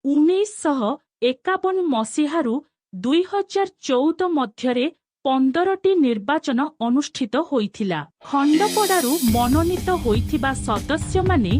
1951 ମସିହାରୁ 2014 ମଧ୍ୟରେ 15ଟି ନିର୍ବାଚନ ଅନୁଷ୍ଠିତ ହୋଇଥିଲା। ଖଣ୍ଡପଡ଼ାରୁ ମନୋନୀତ ହୋଇଥିବା ସଦସ୍ୟମାନେ: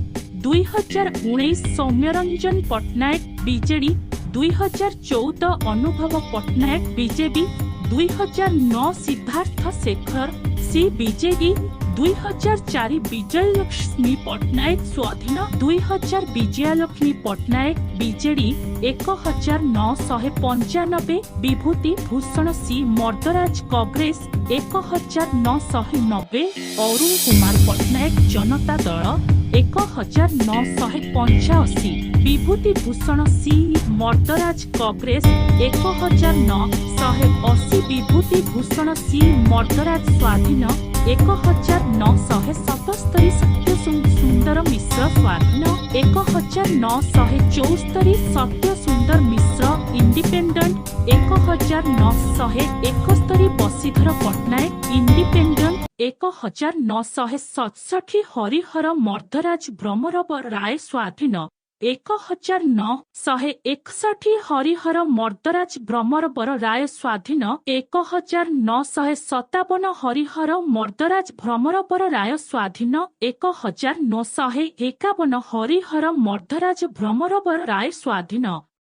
2019 Soumyaranjan Patnaik, BJD. 2014 Anubhav Pattanaik, BJP. 2009 Siddharth Sekhar Singh, BJD. 2004 Bijayalakshmi Pattanaik, ସ୍ୱାଧୀନ। 2000 ବିଜୟାଲକ୍ଷ୍ମୀ ପଟ୍ଟନାୟକ, ବିଜେଡି। 1995 ବିଭୂତି ଭୂଷଣ ସି ମର୍ଦ୍ଦରାଜ, କଂଗ୍ରେସ। 1990 ଅରୁଣ କୁମାର ପଟ୍ଟନାୟକ, ଜନତା ଦଳ। 1985 ବିଭୂତି ଭୂଷଣ ସି ମର୍ଦ୍ଦରାଜ, କଂଗ୍ରେସ। 1980 ବିଭୂତି ଭୂଷଣ ସି ମର୍ଦ୍ଦରାଜ, ସ୍ୱାଧୀନ। 1977 ସତ୍ୟ ସୁନ୍ଦର ମିଶ୍ର, ସ୍ୱାଧୀନ। 1974 ସତ୍ୟ ସୁନ୍ଦର ମିଶ୍ର, ଇଣ୍ଡିପେଣ୍ଡେଣ୍ଟ। 1971 ବଶୀଧର ପଟ୍ଟନାୟକ, ଇଣ୍ଡିପେଣ୍ଡେଣ୍ଟ। 1967 ହରିହର ମର୍ଦ୍ଦରାଜ ଭ୍ରମରବର ରାୟ, ସ୍ୱାଧୀନ। 1961 ହରିହର ମର୍ଦ୍ଦରାଜ ଭ୍ରମରବର ରାୟ, ସ୍ୱାଧୀନ। 1957 ହରିହର ମର୍ଦ୍ଦରାଜ ଭ୍ରମରବର ରାୟ, ସ୍ୱାଧୀନ। 1951 ହରିହର ମର୍ଦ୍ଦରାଜ ଭ୍ରମରବର ରାୟ, ସ୍ୱାଧୀନ।